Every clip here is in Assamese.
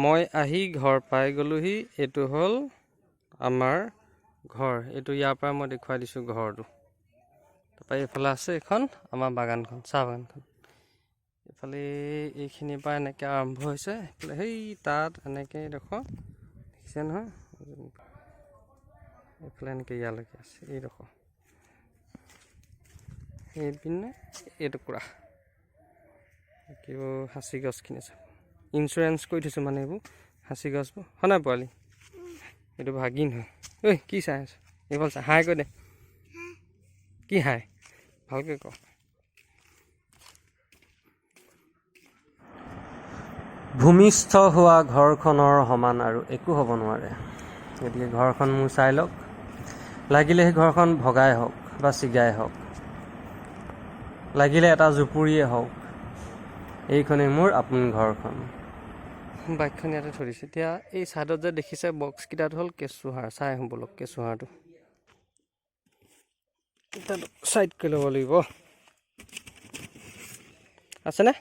মই আহি ঘৰ পাই গ'লোহি। এইটো হ'ল আমাৰ ঘৰ। এইটো ইয়াৰ পৰা মই দেখুৱাই দিছোঁ ঘৰটো। তাৰপৰা এইফালে আছে এইখন আমাৰ বাগানখন, চাহ বাগানখন। এইফালে এইখিনিৰ পৰা এনেকৈ আৰম্ভ হৈছে, এইফালে সেই তাত এনেকৈ এইডোখৰ দেখিছে নহয়, এইফালে এনেকৈ ইয়ালৈকে আছে এইডোখৰ, সেইপিনে এইটুকুৰা এইবোৰ সাঁচি গছখিনি আছে। ইঞ্চুৰেঞ্চ কৰি থৈছোঁ মানে এইবোৰ সাঁচি গছবোৰ। হয় নাই পোৱালি? এইটো ভাগিন হয়। ঐ, কি চাই আছ? এইফালে চাই হাই কৈ দে। কি হাই? ভালকৈ ক। ভূমিষ্ঠ হোৱা ঘৰখনৰ সমান আৰু একো হ'ব নোৱাৰে। গতিকে ঘৰখন মোৰ চাই লওক, লাগিলে সেই ঘৰখন ভগাই হওক বা ছিগাই হওক, লাগিলে এটা জুপুৰিয়ে হওক, এইখনেই মোৰ আপোন ঘৰখন। বাইকখন ইয়াতে থৈ দিছোঁ। এতিয়া এই ছাইডত যে দেখিছে বক্সকেইটাত হ'ল কেঁচুসাৰ। চাই আহোঁ ব'লক কেঁচুসাৰটো। এতিয়া ছাইড কৰি ল'ব লাগিব। আছেনে?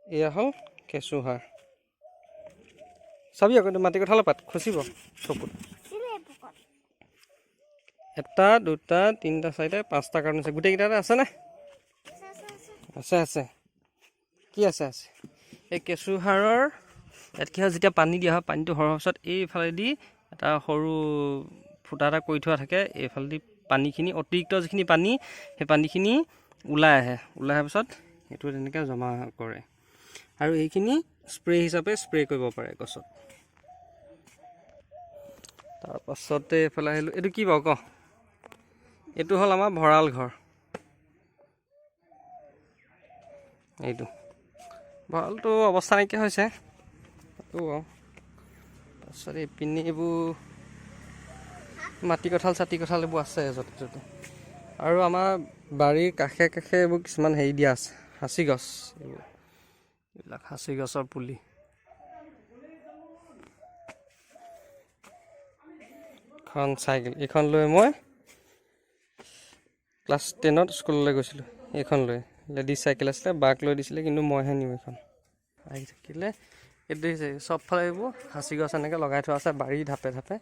এয়া হ'ল কেঁচুসাৰ। চাবি আকৌ, এইটো মাটি কঁঠালৰ পাত খুচিব চকুত। এটা, দুটা, তিনিটা, চাৰিটা, পাঁচটা কাৰ্টুন আছে। গোটেইকেইটাতে আছেনে? আছে আছে। কি আছে? আছে। এই কেঁচুসাৰৰ ইয়াত কি হয়, যেতিয়া পানী দিয়া হয়, পানীটো সৰহ হোৱাৰ পিছত এইফালেদি এটা সৰু ফুটা এটা কৰি থোৱা থাকে। এইফালেদি পানীখিনি, অতিৰিক্ত যিখিনি পানী, সেই পানীখিনি ওলাই আহে। ওলাই অহাৰ পিছত সেইটো তেনেকৈ জমা কৰে আৰু এইখিনি স্প্ৰে হিচাপে স্প্ৰে কৰিব পাৰে গছত। তাৰপাছতে এইফালে আহিলোঁ। এইটো কি বাৰু ক? এইটো হ'ল আমাৰ ভঁৰাল ঘৰ। এইটো ভঁৰালটো অৱস্থা নাইকিয়া হৈছে বাৰু। তাৰপিছত এইপিনে এইবোৰ মাটি কঁঠাল চাটি কঁঠাল এইবোৰ আছে য'তে ত'তে। আৰু আমাৰ বাৰীৰ কাষে কাষে এইবোৰ কিছুমান হেৰি দিয়া আছে, সাঁচি গছ। এইবোৰ এইবিলাক সাঁচি গছৰ পুলি। এখন চাইকেল, এইখন লৈ মই ক্লাছ 10ত স্কুললৈ গৈছিলোঁ। এইখন লৈ, লেডিজ চাইকেল আছিলে, বাক লৈ দিছিলে, কিন্তু মইহে নিওঁ এইখন। আহি থাকিলে এইটো দেখিছে, চবফালে এইবোৰ সাঁচি গছ এনেকৈ লগাই থোৱা আছে বাৰীৰ ঢাপে ঢাপে।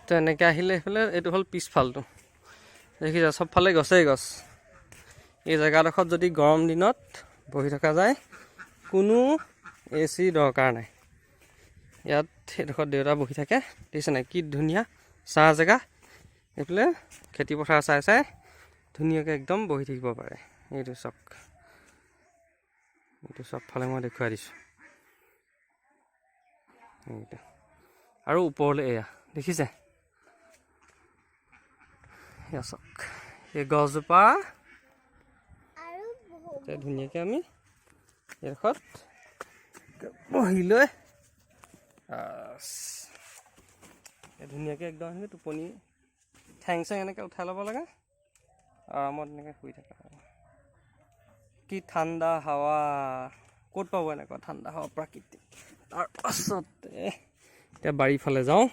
তো এনেকৈ আহিলে এইফালে এইটো হ'ল পিছফালটো। দেখিছা, চবফালে গছেই গছ। এই জেগাডোখৰত যদি গৰম দিনত বহি থকা যায়, কোনো এ চিৰ দৰকাৰ নাই। ইয়াত সেইডোখৰত দেউতা বহি থাকে। দেখিছে নাই কি ধুনীয়া ছাঁ জেগা। এইফালে খেতি পথাৰ চাই চাই ধুনীয়াকৈ একদম বহি থাকিব পাৰে। এইটো চাওক, এইটো চবফালে মই দেখুৱাই দিছোঁ। এইটো আৰু ওপৰলৈ এয়া দেখিছে, এয়া চাওক এই গছজোপা। এতিয়া ধুনীয়াকৈ আমি এইডোখৰত বহি লৈ ধুনীয়াকৈ একদম টোপনি ঠেং চেং এনেকৈ উঠাই ল'ব লাগে, আৰামত এনেকৈ শুই থাকা। কি ঠাণ্ডা হাৱা, ক'ত পাব এনেকুৱা ঠাণ্ডা হাৱা প্ৰাকৃতিক। তাৰপাছতে এতিয়া বাৰীফালে যাওঁ।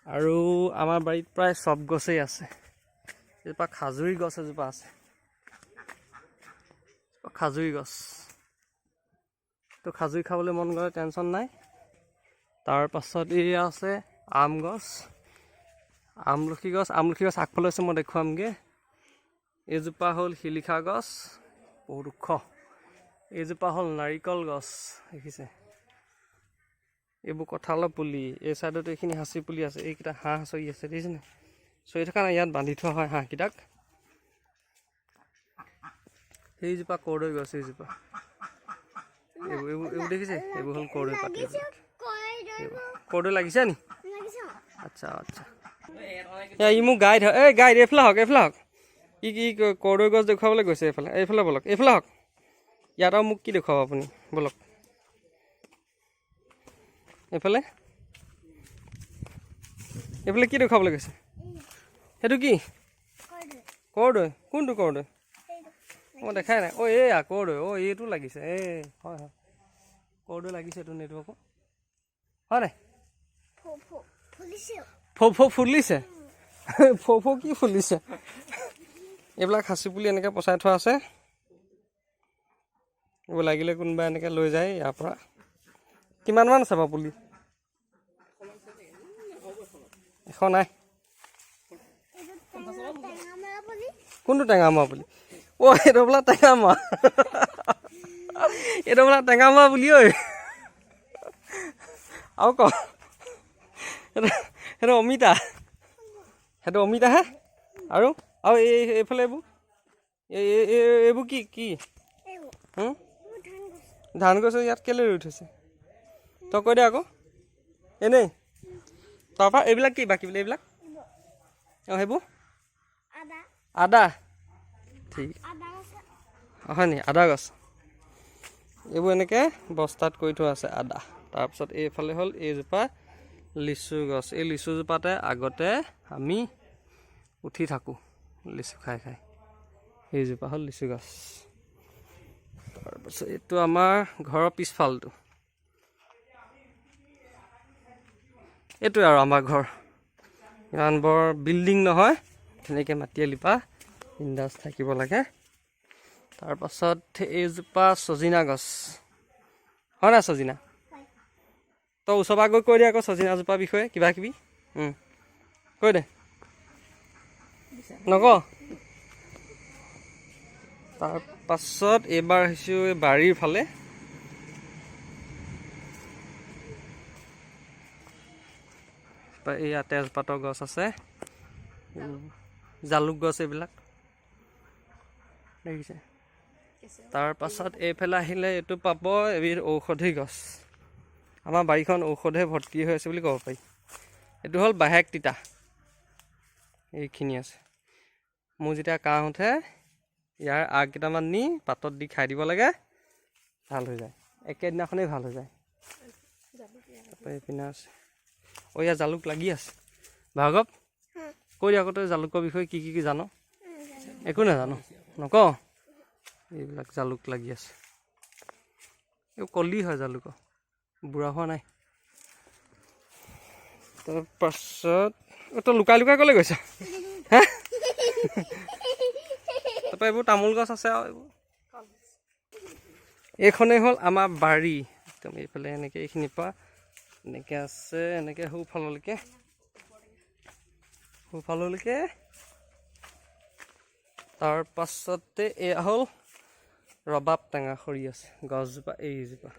আৰু আমাৰ বাৰীত প্ৰায় চব গছেই আছে। এজোপা খাজুৰি গছ এজোপা আছে, খাজুৰি গছ। তো খাজুৰি খাবলৈ মন গ'লে টেনশ্যন নাই। তাৰপাছত এয়া আছে আম গছ, আমলখি গছ। আমলখি গছ আগফালে আছে, মই দেখুৱামগৈ। এইজোপা হ'ল শিলিখা গছ, বহুত ওখ। এইজোপা হ'ল নাৰিকল গছ, দেখিছে। এইবোৰ কঁঠালৰ পুলি। এই চাইডত এইখিনি সাঁচি পুলি আছে। এইকেইটা হাঁহ চৰি আছে, দেখিছেনে? চৰি থকা নাই, ইয়াত বান্ধি থোৱা হয় হাঁহকেইটাক। সেইজোপা কৰদৈ গছ, এইজোপা। এইবোৰ এইবোৰ এইবোৰ দেখিছে, এইবোৰ হ'ল কৰদৈ পাত। কৰদৈ লাগিছে নি? আচ্ছা আচ্ছা। ই মোক গাইড হয়। এই গাইড, এইফালে আহক, এইফালে আহক। ই কি কৰদৈ গছ দেখুৱাবলৈ গৈছে এইফালে। এইফালে ব'লক, এইফালে আহক। ইয়াত আৰু মোক কি দেখুৱাব আপুনি? ব'লক এইফালে। এইফালে কি দেখুৱাবলৈ গৈছে? সেইটো কি কৰদৈ? কোনটো কৰদৈ? মই দেখাই নাই। অ' এইয়া কৰদৈ। অ' এইটো লাগিছে। এই হয় হয়, কৰদৈ লাগিছে। এইটো এইটো আকৌ হয় নাই? ফৌ ফৌ ফুলিছে। ফৌ ফৌ কি ফুলিছে? এইবিলাক সাঁচি পুলি এনেকৈ পচাই থোৱা আছে। এইবোৰ লাগিলে কোনোবা এনেকৈ লৈ যায় ইয়াৰ পৰা। কিমানমান আছে বাৰু পুলি? এশ নাই। কোনটো টেঙামৰা পুলি? অ' এইটো বোলা টেঙামৰা, এইটো বোলা টেঙামৰা পুলি ঐ। আৰু ক, সেইটো অমিতা, সেইটো অমিতাহে। আৰু আৰু এই এইফালে এইবোৰ এই এইবোৰ কি কি? ধান গছ ইয়াত কেলৈ ৰুই থৈছে তই কৈ দে আকৌ এনেই। তাৰপৰা এইবিলাক কি বাকী এইবিলাক? অঁ, সেইবোৰ আদা। ঠিক হয় নি? আদা গছ এইবোৰ এনেকৈ বস্তাত কৰি থোৱা আছে আদা। তাৰপিছত এইফালে হ'ল এইজোপা লিচু গছ। এই লিচুজোপাতে আগতে আমি উঠি থাকোঁ লিচু খাই খাই। এইজোপা হ'ল লিচু গছ। তাৰপিছত এইটো আমাৰ ঘৰৰ পিছফালটো। এইটোৱে আৰু আমাৰ ঘৰ। ইমান বৰ বিল্ডিং নহয়, ধুনীয়াকৈ মাটিয়ে লিপা বিন্দাছ থাকিব লাগে। তাৰপাছত এইজোপা ছজিনা গছ হয় নাই? ছজিনা তই ওচৰৰ পৰা গৈ কৈ দে আকৌ ছজিনাজোপাৰ বিষয়ে কিবা কিবি কৈ দে, নক। তাৰপাছত এইবাৰ আহিছোঁ এই বাৰীৰ ফালে। এইয়া তেজপাতৰ গছ আছে, জালুক গছ এইবিলাক দেখিছে। তাৰপাছত এইফালে আহিলে এইটো পাব এবিধ ঔষধি গছ। আমাৰ বাৰীখন ঔষধে ভৰ্তি হৈ আছে বুলি ক'ব পাৰি। এইটো হ'ল বাহেক তিতা, এইখিনি আছে। মোৰ যেতিয়া কাহ উঠে ইয়াৰ আগ কেইটামান নি পাতত দি খাই দিব লাগে, ভাল হৈ যায়, একেদিনাখনেই ভাল হৈ যায়। তাৰপৰা এইপিনে আছে, অ' ইয়াত জালুক লাগি আছে। ভাৰ্গৱ কৈ দিয়া আকৌ তই জালুকৰ বিষয়ে কি কি কি জান? একো নাজানো নক। এইবিলাক জালুক লাগি আছে, এই কলি হয় জালুকৰ, বুঢ়া হোৱা নাই। তাৰপাছত তই লুকাই লুকাই ক'লৈ গৈছ? হে, তাৰপৰা এইবোৰ তামোল গছ আছে। আৰু এইবোৰ এইখনেই হ'ল আমাৰ বাৰী। একদম এইফালে এনেকৈ এইখিনিৰ পৰা এনেকৈ আছে, এনেকৈ সোঁফাললৈকে সোঁফাললৈকে। তাৰপাছতে এয়া হ'ল ৰবাব টেঙা সৰি আছে গছজোপা, এইজোপা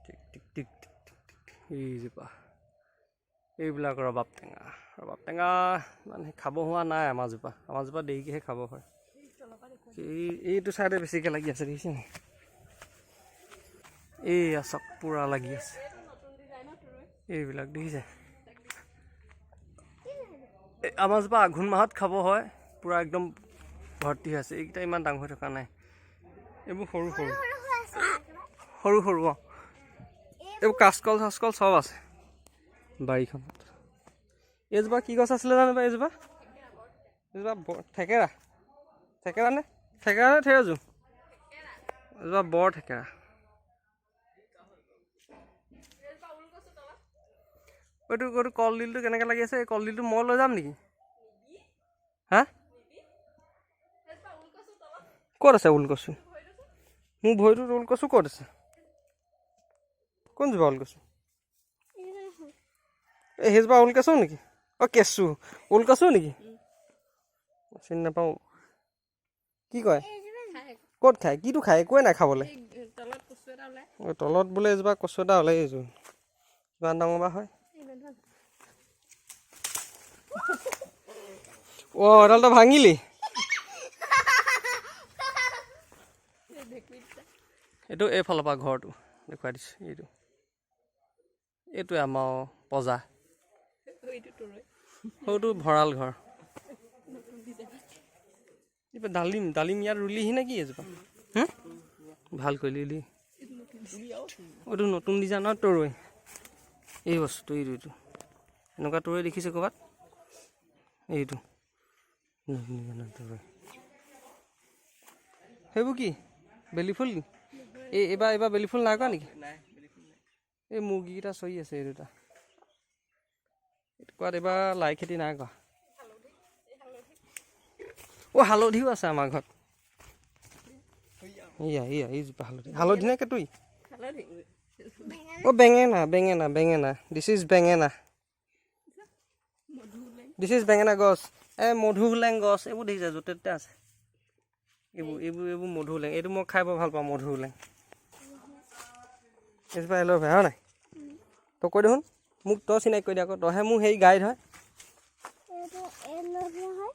টিক টিক টিক টিক টিক টিক এইজোপা, এইবিলাক ৰবাব টেঙা। ৰবাব টেঙা মানে খাব হোৱা নাই আমাৰজোপা, আমাৰজোপা দেৰিকৈহে খাব হয়। এই এইটো চাইডে বেছিকৈ লাগি আছে, দেখিছে নি? এইয়া চব পূৰা লাগি আছে এইবিলাক, দেখিছে? আমাৰজোপা আঘোণ মাহত খাব হয়, পূৰা একদম ভৰ্তি হৈ আছে। এইকেইটা ইমান ডাঙৰ হৈ থকা নাই, এইবোৰ সৰু সৰু সৰু সৰু। অঁ, এইবোৰ কাচকল চাচকল চব আছে বাৰীখনত। এইজোপা কি গছ আছিলে জানো বাৰু? এইজোপা এইজোপা থেকেৰা, থেকেৰা নে থেকেৰা নে থেৰাজু? এইজোপা বৰ থেকেৰা। এইটো এইটো কলডিলটো কেনেকৈ লাগি আছে? এই কলডিলটো মই লৈ যাম নেকি? হা, ক'ত আছে ওলকচু? মোৰ ভৰিটোত ওলকচু ক'ত আছে? কোনজোপা ওলকচু? এই সেইজোপা ওলকচু নেকি? অ' কেঁচু, ওলকচু নেকি? চিনি নাপাওঁ। কি কয়? ক'ত খায়? কিটো খায়? একোৱে নাই খাবলৈ। তলত বোলে এজোপা কচু এটা ওলাই, এইযোৰ কিমান ডাঙৰ বা হয়। অ' এডাল তই ভাঙিলি। এইটো এইফালৰ পৰা ঘৰটো দেখুৱাই দিছোঁ। এইটো এইটোৱে আমাৰ পজা, সৰুটো ভঁৰাল ঘৰ। ডালিম, ডালিম ইয়াত ৰুলিহি নেকি এজোপা? ভাল কৰিলি দেই। এইটো নতুন ডিজাইনৰ তৰৈ। এই বস্তুটো এইটো এইটো এনেকুৱা তৰৈ দেখিছে ক'ৰবাত? এইটো নতুন ডিজাইনৰ তৰৈ। সেইবোৰ কি বেলি ফুল? এই এইবাৰ এইবাৰ বেলি ফুল নাই কৰা নেকি? এই মুৰ্গীকেইটা চৰি আছে। এই দুটা কোৱাত এইবাৰ লাই খেতি নাই কৰা। অ' হালধিও আছে আমাৰ ঘৰত। এইয়া এইয়া এইজোপা হালধি। হালধি নে কেতুই? অ' বেঙেনা, বেঙেনা, বেঙেনা। This is বেঙেনা, this is বেঙেনা গছ। এই মধুসোলেং গছ এইবোৰ দেখিছে, য'তে ত'তে আছে এইবোৰ, এইবোৰ, এইবোৰ মধুসোলেং। এইটো মই খাই বৰ ভাল পাওঁ মধুসোলেং। এইজোপা এল'ভেৰা হয় নাই? তই কৈ দেখোন মোক, তই চিনাকি কৰি দে আকৌ, তইহে মোৰ হেৰি গাইড হয়। এইটো এল'ভেৰা হয়।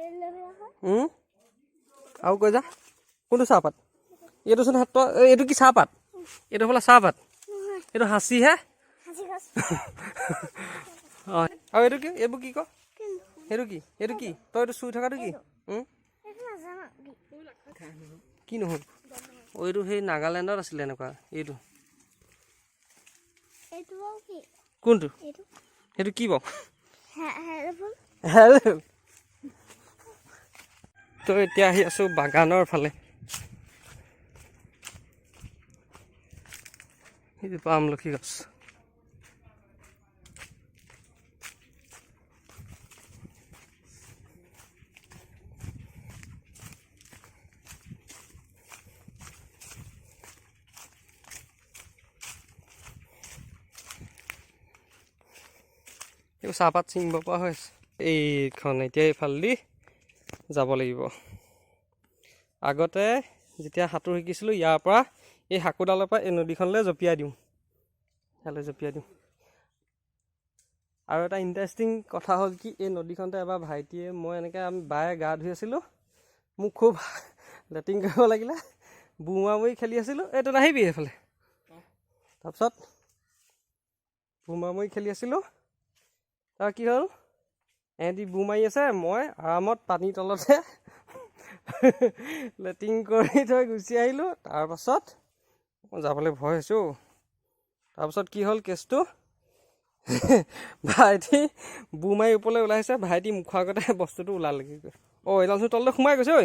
এল'ভেৰা হয়। আৰু কৈ যা, কোনটো চাহপাত এইটোচোন? তই এইটো কি চাহপাত? এইটো হ'বলা চাহপাত। নহয়। এইটো সাঁচিহে। সাঁচি গছ। অঁ, আৰু এইটো কি? এইবোৰ কি ক? কিন্তু সেইটো কি? সেইটো কি? তই এইটো চুই থকাটো কি? এইটো নাজানো কি। কি নহয়? অ' এইটো সেই নাগালেণ্ডত আছিলে এনেকুৱা এইটো। এইটো বাৰু কি? কোনটো? এইটো। সেইটো কি বাৰু? হেৰ ফুল। হেল্ল'। তো এতিয়া আহি আছোঁ বাগানৰ ফালে। সেইজোপা আমলখি গছ। এইবোৰ চাহপাত ছিঙিব পৰা হৈছে। এইখন এতিয়া এইফালেদি যাব লাগিব। আগতে যেতিয়া সাঁতোৰ শিকিছিলোঁ, ইয়াৰ পৰা এই সাঁকোডালৰ পৰা এই নদীখনলৈ জঁপিয়াই দিওঁ, ইয়ালৈ জঁপিয়াই দিওঁ। আৰু এটা ইণ্টাৰেষ্টিং কথা হ'ল কি, এই নদীখনতে এবাৰ ভাইটিয়ে মই এনেকৈ আমি বায়ে গা ধুই আছিলোঁ, মোক খুব লেট্ৰিন কৰিব লাগিলে, বোমামুৰি খেলি আছিলোঁ। এইটো নাহিবি এইফালে। তাৰপিছত বোমামুৰি খেলি আছিলোঁ, তাৰ কি হ'ল, এহেঁতি বু মাৰি আছে, মই আৰামত পানীৰ তলতে লেট্ৰিন কৰি থৈ গুচি আহিলোঁ। তাৰপাছত মই যাবলৈ ভয় হৈছে অ'। তাৰপাছত কি হ'ল কেছটো, ভাইটি বু মাৰি ওপৰলৈ ওলাইছে, ভাইটি মুখৰ আগতে বস্তুটো ওলালেগৈ। অ' এইডালচোন তললৈ সোমাই গৈছে ঐ।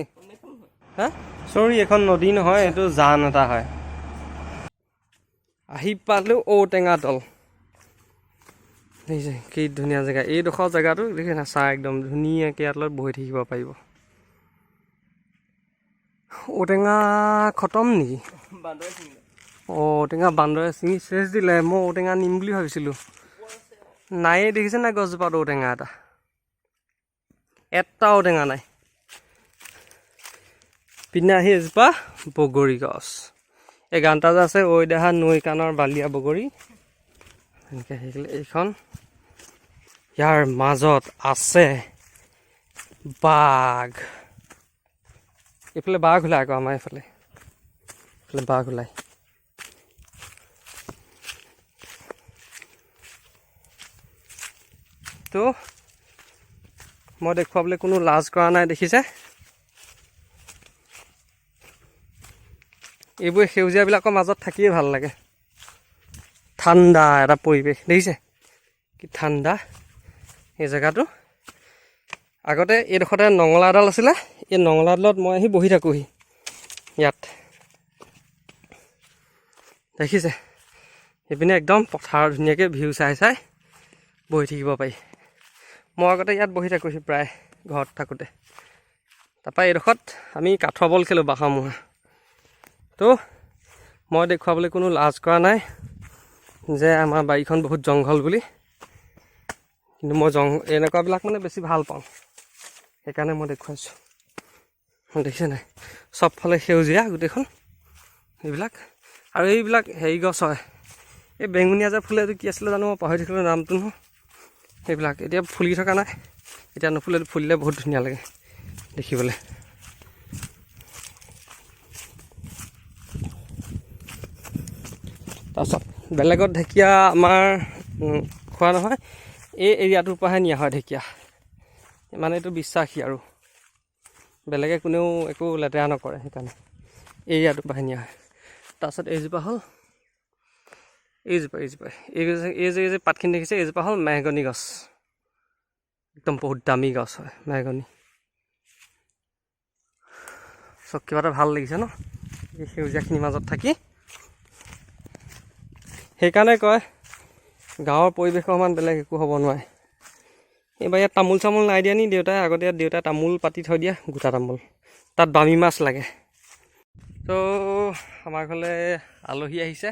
হা চৰি, এইখন নদী নহয়, এইটো জান এটা হয়। আহি পালোঁ ঔটেঙা তল। দেখিছে কি ধুনীয়া জেগা এইডোখৰ। জেগাটো দেখিছে না, চাহ একদম ধুনীয়াকৈ ইয়াত লগত বহি থাকিব পাৰিব। ঔটেঙা খতম নেকি? অঁ, ঔটেঙা বান্দৰে ছিঙি চেচ দিলে। মই ঔটেঙা নিম বুলি ভাবিছিলোঁ, নায়েই। দেখিছে নাই গছজোপাত ঔটেঙা এটা? এটা ঔটেঙা নাই। পিনে আহি এজোপা বগৰী গছ। এই গান এটা যে আছে, ঐ দেহা নৈ কাণৰ বালিয়া বগৰী, এনেকৈ আহিলে এইখন। ইয়াৰ মাজত আছে বাঘ। এইফালে বাঘ ওলাই আকৌ, আমাৰ এইফালে, এইফালে বাঘ ওলাই। তো মই দেখুৱাবলৈ কোনো লাজ কৰা নাই, দেখিছে? এইবোৰ সেউজীয়াবিলাকৰ মাজত থাকিয়ে ভাল লাগে, ঠাণ্ডা এটা পৰিৱেশ। দেখিছে কি ঠাণ্ডা এই জেগাটো? আগতে এইডোখৰতে নঙলা এডাল আছিলে, এই নঙলাডালত মই আহি বহি থাকোঁহি ইয়াত। দেখিছে সেইপিনে একদম পথাৰ, ধুনীয়াকৈ ভিউ চাই চাই বহি থাকিব পাৰি। মই আগতে ইয়াত বহি থাকোঁহি প্ৰায় ঘৰত থাকোঁতে। তাৰপৰা এইডোখৰত আমি কাঠৰ বল খেলোঁ, বাঁহৰ মূঢ়া। তো মই দেখুৱাবলৈ কোনো লাজ কৰা নাই যে আমাৰ বাৰীখন বহুত জংঘল বুলি, কিন্তু মই এনেকুৱাবিলাক মানে বেছি ভাল পাওঁ, সেইকাৰণে মই দেখুৱাইছোঁ। দেখিছে নাই চবফালে সেউজীয়া গোটেইখন এইবিলাক। আৰু এইবিলাক হেৰি গছ হয়, এই বেঙুনীয়া যে ফুলে, এইটো কি আছিলে জানো, মই পাহৰি থাকিলোঁ নামটো নহয়। সেইবিলাক এতিয়া ফুলি থকা নাই, এতিয়া নুফুলে, ফুলিলে বহুত ধুনীয়া লাগে দেখিবলৈ। তাৰপাছত বেলেগত ঢেকীয়া আমাৰ খোৱা নহয়, এই এৰিয়াটোৰ পৰাহে নিয়া হয় ঢেকীয়া। মানে এইটো বিশ্বাসী আৰু বেলেগে কোনেও একো লেতেৰা নকৰে, সেইকাৰণে এৰিয়াটোৰ পৰাহে নিয়া হয়। তাৰপাছত এইজোপা হ'ল, এইজোপা, এইজোপা, এই যে পাতখিনি দেখিছে, এইজোপা হ'ল মেহগনি গছ। একদম বহুত দামী গছ হয় মেহগনি। চব কিবা এটা ভাল লাগিছে ন এই সেউজীয়াখিনিৰ মাজত থাকি? সেইকাৰণে কয় গাঁৱৰ পৰিৱেশৰ সমান বেলেগ একো হ'ব নোৱাৰে। এইবাৰ ইয়াত তামোল চামোল নাই দিয়া নি দেউতাই? আগতে ইয়াত দেউতাই তামোল পাতি থৈ দিয়া, গোটা তামোল, তাত বামী মাছ লাগে। ত' আমাৰ ঘৰলৈ আলহী আহিছে,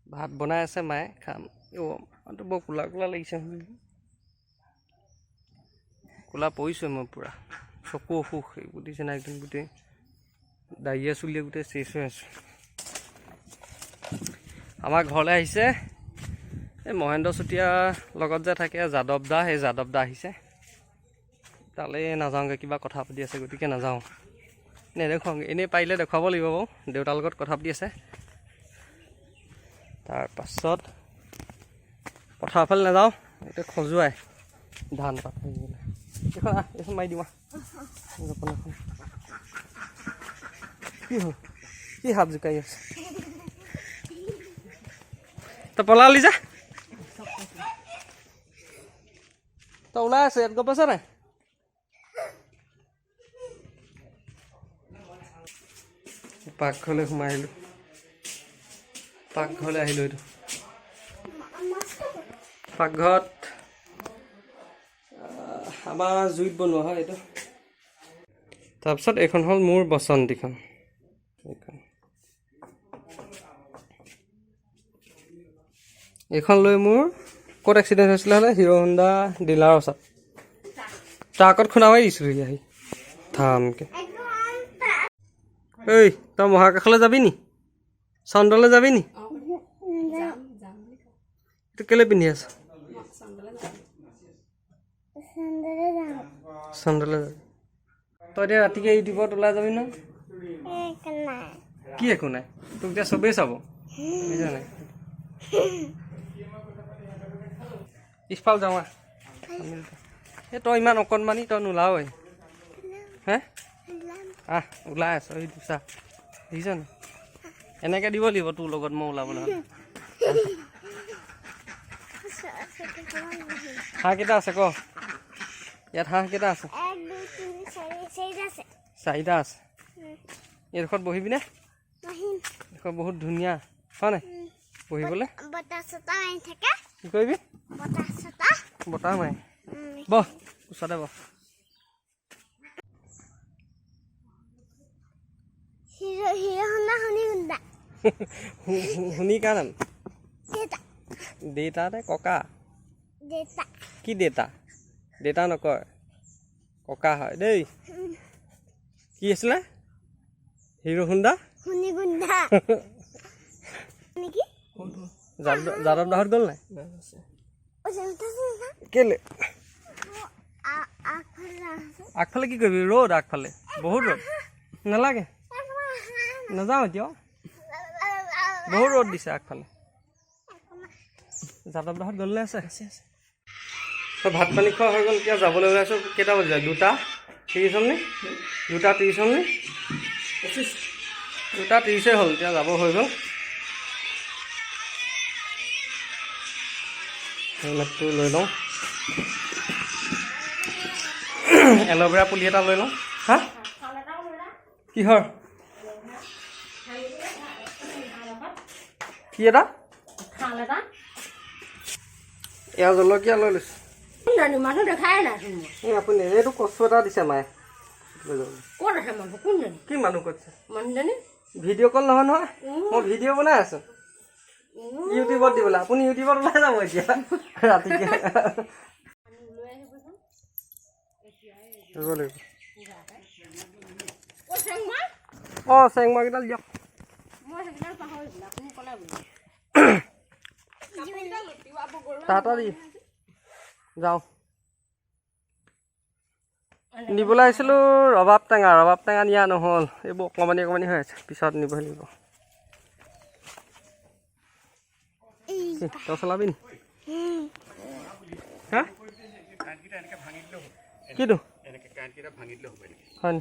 ভাত বনাই আছে মায়ে, খাম। অ' মানুহটো বৰ ক'লা ক'লা লাগিছে, ক'লা পৰিছোঁ মই পূৰা। চকু অসুখ, এইবোৰ দিছে নাই একদম, গোটেই দাড়িয়ে চুলিয়ে গোটেই চেচ হৈ আছোঁ। আমাৰ ঘৰলৈ আহিছে এই মহেন্দ্ৰ চুতীয়াৰ লগত যে থাকে যাদৱ দা, সেই যাদৱ দা আহিছে। তালৈ নাযাওঁগৈ, কিবা কথা পাতি আছে, গতিকে নাযাওঁ, নেদেখুৱাওঁগৈ। এনেই পাৰিলে দেখুৱাব লাগিব বাৰু, দেউতাৰ লগত কথা পাতি আছে। তাৰপাছত পথাৰৰ ফালে নাযাওঁ, এতিয়া খজুৱাই ধান পাত। এইখন আহ, এইখন মাৰি দিওঁ আহ। জপনাখন কি হ'ল? কি হাত জোকাৰি আছে? তই পলালি যা, তই ওলাই আছ ইয়াত, গম পাইছ নাই? পাকঘৰলৈ সোমাই আহিলোঁ, পাকঘৰলৈ আহিলোঁ। এইটো পাকঘৰত আমাৰ জুইত বনোৱা হয় এইটো। তাৰপিছত এইখন হ'ল মোৰ বচন্তিখন, এইখন এইখন লৈ মোৰ ক'ত এক্সিডেণ্ট হৈছিলে হ'লে হিৰ' হোণ্ডা ডিলাৰৰ ওচৰত ট্ৰাকত খুন্দা মাৰি দিছিলোঁ আহি থামকে। ঐ তই মহাকাশলৈ যাবি নি? চন্দ্ৰলৈ যাবি নি? এইটো কেলৈ পিন্ধি আছ? চন্দ্ৰলৈ যাবি তই? এতিয়া ৰাতিকে ইউটিউবত ওলাই যাবি ন? কি একো নাই, তোক এতিয়া চবেই চাব, বুজিছ নাই? পিছফাল যাওঁ আহ। এই তই ইমান অকণমানি, তই নোলাওৱে হে। আহ ওলাই আছ, এইটো চা, দেখিছ নাই? এনেকৈ দিব লাগিব তোৰ লগত মই ওলাবলৈ হ'লে। হাঁহ কেইটা আছে ক? ইয়াত হাঁহ কেইটা আছে? চাৰিটা আছে। এইডোখৰত বহিবিনে? এইডোখৰ বহুত ধুনীয়া হয় নাই বহিবলৈ? কি কৰিবি? বতাহ মাৰে, বহ ওচৰতে বহ। শুনি কাৰ নাম? দেউতা নে ককা? কি দেউতা? দেউতা নকয়, ককা হয় দেই। কি আছিলে? Hero Honda. Yadav দাহত গ'ল নাই? কেলে আগফালে কি কৰিবি? ৰ'দ আগফালে বহুত ৰ'দ, নালাগে, নাযাওঁ এতিয়া, বহুত ৰ'দ দিছে আগফালে। যাদৱ দাহত গ'ল নে আছে? ভাত পানী খোৱা হৈ গ'ল, এতিয়া যাবলৈ ওলাইছোঁ। কেইটা বাজিলে? 2:30 হ'ল নি? 2:30 হ'ল নি? 2:30 হ'ল, এতিয়া যাব হৈ গ'ল। হেলমেটটো লৈ লওঁ, এল'ভেৰা পুলি এটা লৈ লওঁ। হা কিহৰ কি এটা? এয়া জলকীয়া লৈ লৈছোঁ। আপুনি এইটো কচু এটা দিছে মায়ে, কি মানুহ কৈছে? ভিডিঅ' কল নহয় নহয়, মই ভিডিঅ' বনাই আছোঁ ইউটিউবত দিবলৈ। আপুনি ইউটিউবত ওলাই যাব এতিয়া ৰাতিকে। অঁ চেংমাকেইডাল দিয়ক। টাটা দি যাওঁ। নিবলৈ আহিছিলোঁ ৰবাব টেঙা, ৰবাব টেঙা নিয়া নহ'ল, এইবোৰ অকণমানি অকণমানি হৈ আছে, পিছত নিব লাগিব। তই চলাবি নি? হা কিটো হয় নি?